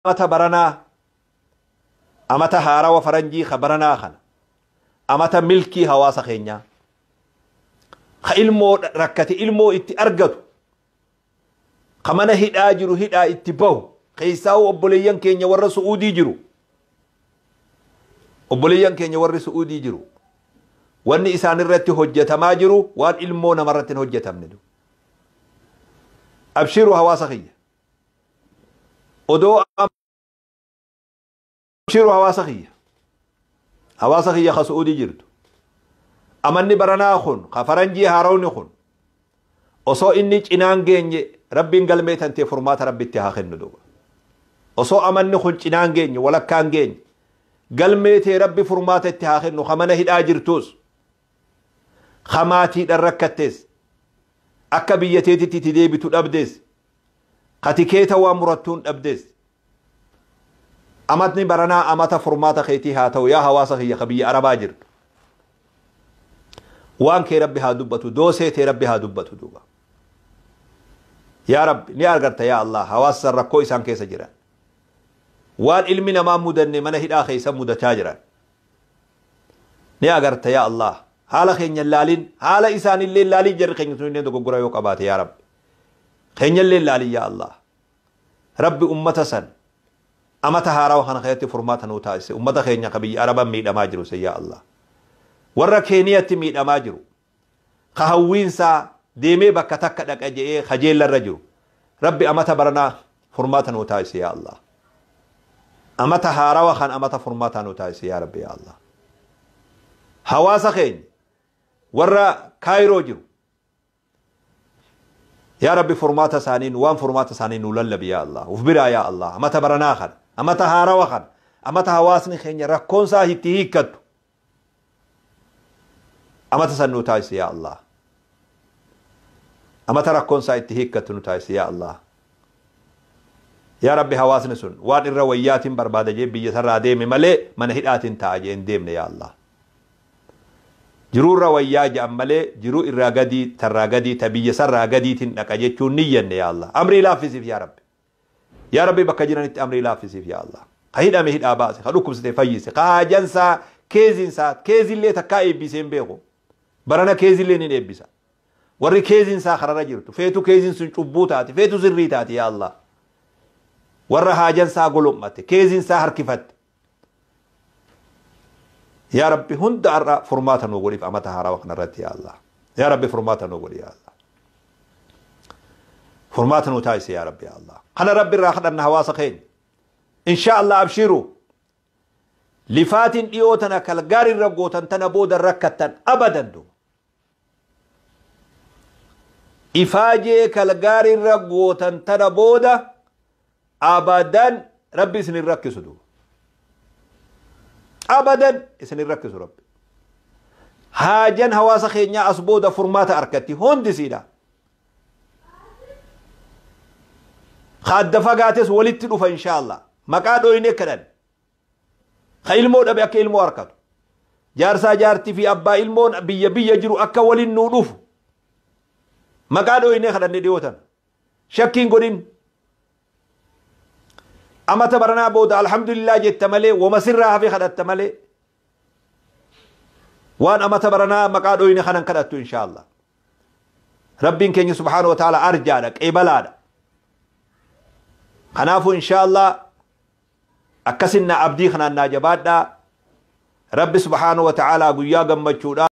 Amata baranaa, amata haarawa faranjii ka baranaa kana, amata milkii hawaasa keenyaa ka ilmoo rakkate ilmoo itti argatu, ka mana hidhaa jiru hidhaa itti bahu, keessaa'u obboleeyyan keenya warra Su'uudii jiru, obboleeyyan keenya warri Su'uudii jiru, wanni isaan irratti hojjetamaa jiru waan ilmoo namarratti hin hojjetamne. Abshiru hawaasa kiyya, odoo abshiru hawaasa kiyya, hawaasa kiyya ka Su'uudii jirtu, amanni baranaa kun ka faranjii haarawni kun osoo inni cinaan geenye Rabbiin galmee tantee furmaata Rabbitti haa kennu. Duuba osoo amanni kun cinaan geenye, walakkaan geenye, galmee tee Rabbi furmaata itti haa kennu. Ka mana hidhaa jirtus, ka maatiidhaan rakkattees, akka biyya teetitti itti deebitu dhabdees, ka tikeeta waan murattuun dhabdees, amatni baranaa amata furmaata keetii haa ta'u. Yaa hawaasa kiyya ka biyya Arabaa jirtu, waan kee Rabbi haa dubbatu, doosee tee Rabbi haa dubbatu. Duuba yaa Rabbi ni argarta, yaa Allah, hawaasa san rakkoo isaan keessa jiran, waan ilmi namaa mudanne mana hidhaa keessa mudachaa jiran ni agarta. Yaa Allah, haala keenya laalin, haala isaanillee laalin, jarri keenya sun illee dogoggora yoo qabaate, yaa Rabbi keenyallee laalin. Yaa Allah, Rabbi ummata san amata haarawa kana keessatti furmaata nuu taasise. Ummata keenya ka biyya Arabaa miidhamaa jiru se, yaa Allah, warra Keeniyatti miidhamaa jiru, ka hawwiinsaa deemee bakka takka dhaqa je'ee kajeellarra jiru, Rabbi amata baranaa furmaata nuu taasise. Yaa Allah, amata haarawa kan amata furmaataa nuu taasise. Yaa Rabbi, yaa Allah, hawaasa keenya warra Kaayiroo jiru, yaa Rabbi furmaata isaanii, waan furmaata isaanii nuu lallabi. Yaa Allah, uf biraa, yaa Allah, amata baranaa kana, amata haarawa kana, amata hawaasni keenya rakkoon isaa itti hiikkattu, amata san nuu taasise. Yaa Allah, amata rakkoon isaa itti hiikkattu nu taasise. Yaa Allah, yaa Rabbi, hawaasni sun waan irra wayyaatiin barbaada jee biyya sarraa deeme malee mana hidhaatiin taa'a jee hin deemne. Yaa Allah, jiruu irra wayyaa je'an malee jiruu irraa gadii tarraa gadii ta biyya sarraa gadiitiin dhaqa jechuun ni jenne. Yaa Allah, amrii laaffisiif. Yaa Rabbi, yaa Rabbi, bakka jiranitti amrii laaffisiif. Yaa Allah, ka hidhame hidhaa baase, ka dhukkubsate fayyise, ka haajansaa keezinsaa keezillee takkaa eebbisee hin beeku, barana keezillee ni eebbisa. Warri keezinsaa kararra jirtu, feetu keezin sun cubbuu taate, feetu sirrii taate, yaa Allah, warra haajansaa golom'ate, keezinsaa harkifatte, yaa Rabbi hunda har'a furmaata nuu godhiif amata haarawaa kanarratti. Yaa Allah, yaa Rabbi furmaata nuu godhi. Yaa Allah, furmaata nuu taasise. Yaa Rabbi, yaa Allah, kana Rabbi irraa kadhanna hawaasa keenya. Insha Allah, abshiru, lifaatiin dhiyoo tana kalgaarii irra gootan tana booda rakkattan abadan. Duuba ifaajee kalgaarii irra gootan tana booda abadan Rabbi isin hin rakkisu. Duuba abadan isin hin rakkisu Rabbi. Haajan hawaasa keenyaa as booda furmaata arkatti hundi siidha. Ka adda fagaates walitti dhufa insha Allah. Maqaa dhooyne kadhan, ka ilmoo dhabe akka ilmoo harkatu, jaarsaa jaartii fi abbaa ilmoon biyya biyya jiru akka waliin nuu dhufu maqaa dhooyne kadhanne dhiyootan. Shakkiin godhin, amata baranaa booda alhamdulillah jetta malee, wama sirraa hafe kadhatta malee, waan amata baranaa maqaa dhooyne kanan kadhattu insha Allah. Rabbiin keenya subhaanahu wa ta'ala arjaadha, qeebalaadha. Kanaafuu insha Allah akkasin na abdii kanaan naa jabaadhaa. Rabbi subhaanahu wa ta'ala guyyaa gammachuudha.